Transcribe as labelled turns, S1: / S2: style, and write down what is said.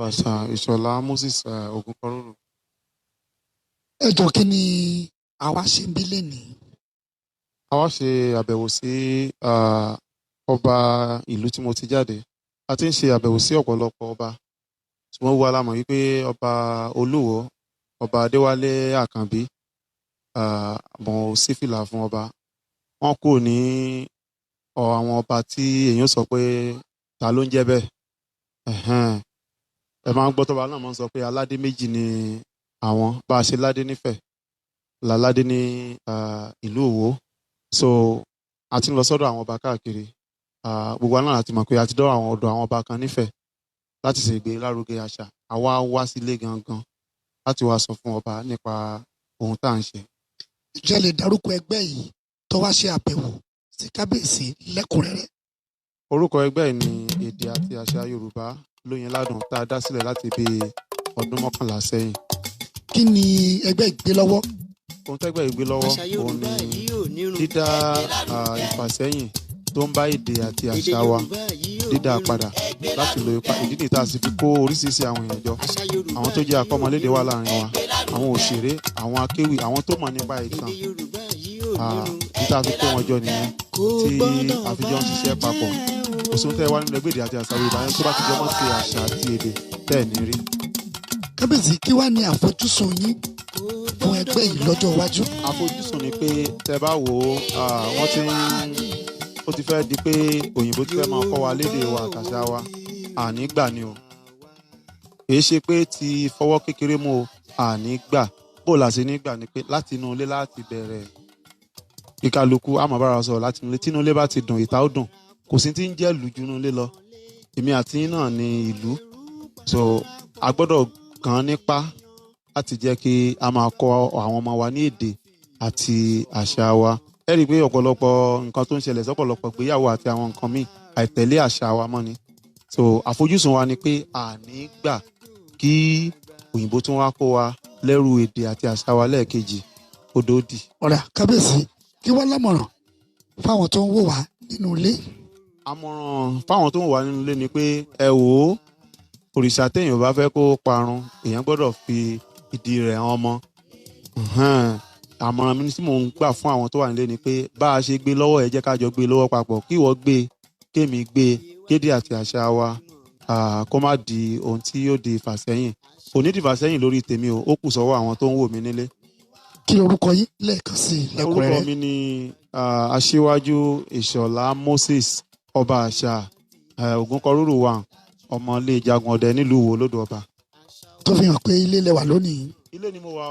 S1: Àṣà Ìṣọ̀lá Moses Ògúnkọrúrù.
S2: Ẹ jọ, kí ni àwa ṣe ń bí lénìí?
S1: A wá ṣe àbẹ̀wò sí ọba ìlú tí mo ti jáde. A ti ń ṣe àbẹ̀wò sí ọ̀pọ̀lọpọ̀ ọba, ṣùgbọ́n gbogbo wa la mọ̀ wípé ọba Olúwo, ọba Adéwálé Àkànbí, mo sí fìlà fún ọba wọn kò ní àwọn ọba tí èèyàn sọ pé ta ló ń jẹ́ bẹ́ẹ̀. Ẹ̀hẹ́n. Ẹ máa ń gbọ́ tọ́ba náà máa ń sọ pé aládé méjì ni àwọn. Bá a ṣe ládé nífẹ̀ẹ́ láládé ní ìlú Òwò. So a ti ń lọ sọ́dọ̀ àwọn ọba káàkiri. Gbogbo wa náà láti mọ̀ pé a ti dọ́ àwọn ọ̀dọ̀ àwọn ọba kan nífẹ̀ẹ́ láti ṣe ìgbélárugẹ àṣà. Àwa wá sílé gangan láti wá sọ fún ọba nípa ohun tá à ń ṣe.
S2: Ǹjẹ́ lè dárúkọ ẹgbẹ́ yìí tó wá ṣe àbẹ̀wò sí kábíyèsí lẹ́kùnrẹ́rẹ́?
S1: Orúkọ ẹgbẹ́ yìí ni Èdè àti Àṣà Yorùbá Lóyin Ládùn, tá a dá sílẹ̀ láti bí ọdún 11 sẹ́yìn.
S2: Kí ni ẹgbẹ́ yìí gbé lọ́wọ́?
S1: Ohun tẹ́gbẹ́ yìí gbé lọ́wọ́
S3: Àṣà
S1: òun
S3: Yorùbá
S1: ni
S3: yìí ò nírun.
S1: dídá ìfàsẹ́yìn tó ń bá èdè àti
S3: Èdè
S1: àṣà wa,
S3: Yorùbá yìí ò
S1: dídá
S3: nírun.
S1: padà láti lo ipa. Ìdí nìyí tá a sì fi kó oríṣiríṣi àwọn èèyàn jọ.
S3: Àṣà Yorùbá
S1: Àwọn tó jẹ́
S3: yìí ò
S1: akọ́mọlédè wà
S3: nírun.
S1: láàrin wa, àwọn òṣèré, àwọn akéwì, àwọn tó mọ̀ nípa ìtàn.
S3: Èdè Yorùbá yìí ò nírun.
S1: Ìdí tá a fi kó wọn jọ nìyẹn
S3: Kò
S1: tí
S3: gbọ́dọ̀
S1: a fi jọ ń ṣiṣẹ́ papọ̀.
S3: bàjẹ́ o.
S1: Kò sóhun tẹ́ wá nínú ẹgbẹ́ Èdè àti Àṣà Yorùbá yẹn tó bá ti jọmọ́ ti àṣà àti èdè tẹ́ ẹ̀ ní rí.
S2: Kábíyèsí, kí wá ní àfojúsùn yín
S3: Kò
S2: fún ẹgbẹ́ yìí lọ́jọ́ iwájú?
S1: Àfojúsùn ni pé tẹ́ bá wò ó, wọ́n ti ń ó ti fẹ́ di pé òyìnbó ti fẹ́ máa kọ́ wa lédè wa àtàṣà wa. Àní gbà ni o. Kì í ṣe pé ti fọwọ́ kékeré mú o. Àní gbà. Bó la ṣe ní gbà ni pé láti inú ilé láti bẹ̀rẹ̀. Kíkálukú àmọ́ bára sọ̀rọ̀ láti inú ilé. Tí inú ilé bá ti dùn, ìta ó dùn. Kò sí tí ń jẹ́ ìlú ju inú ilé lọ. Èmi àti yín náà ni ìlú. So a gbọ́dọ̀ kàn án nípa láti jẹ́ kí a máa kọ́ àwọn ọmọ wa ní èdè àti àṣà wa. Ẹ rí i pé ọ̀pọ̀lọpọ̀ nǹkan tó ń ṣẹlẹ̀ sọ́pọ̀lọpọ̀ ìgbéyàwó àti àwọn nǹkan míì, àìtẹ̀lé àṣà wa mọ́ ni. So àfojúsùn wa ni pé àní gbà kí òyìnbó tún wá kó wa lẹ́rù èdè àti àṣà wa lẹ́ẹ̀kejì odò dì.
S2: Ọ̀rẹ́ kábíyèsí, kí wọ́n lámọ̀ràn fáwọn tó ń wò wá nínú ilé?
S1: Àmọ̀ràn fáwọn tó ń wà nínú ilé ni pé, ẹ wò ó, òrìṣà téèyàn bá fẹ́ kó parun, èèyàn gbọ́dọ̀ fi ìdí rẹ̀ hàn ọmọ. Àmọ̀ràn mi tí mò ń gbà fún àwọn tó wà nílé ni pé bá a ṣe gbé lọ́wọ́, ẹ jẹ́ ká jọ gbé lọ́wọ́ papọ̀, kí ìwọ gbé, kémi gbé, kéde àti àṣà wa kó má di ohun tí yóò di ìfàsẹ́yìn. Kò ní di ìfàsẹ́yìn lórí tèmi o. Ó kù sọ́wọ́ àwọn tó ń wò mí nílé.
S2: Kí lorúkọ yín lẹ́ẹ̀kan sí i
S1: Orúkọ
S2: lẹ́kùnrẹ́rẹ́?
S1: mi ni Aṣíwájú Ìṣọ̀lá Moses, ọba àṣà Ògúnkọrúrù wa, ọmọlé Jagun Ọdẹ nílùú Ìwó lódò ọba.
S2: Tó fi hàn pé ilé lẹwà lónìí.
S1: Ilé ni mo wà.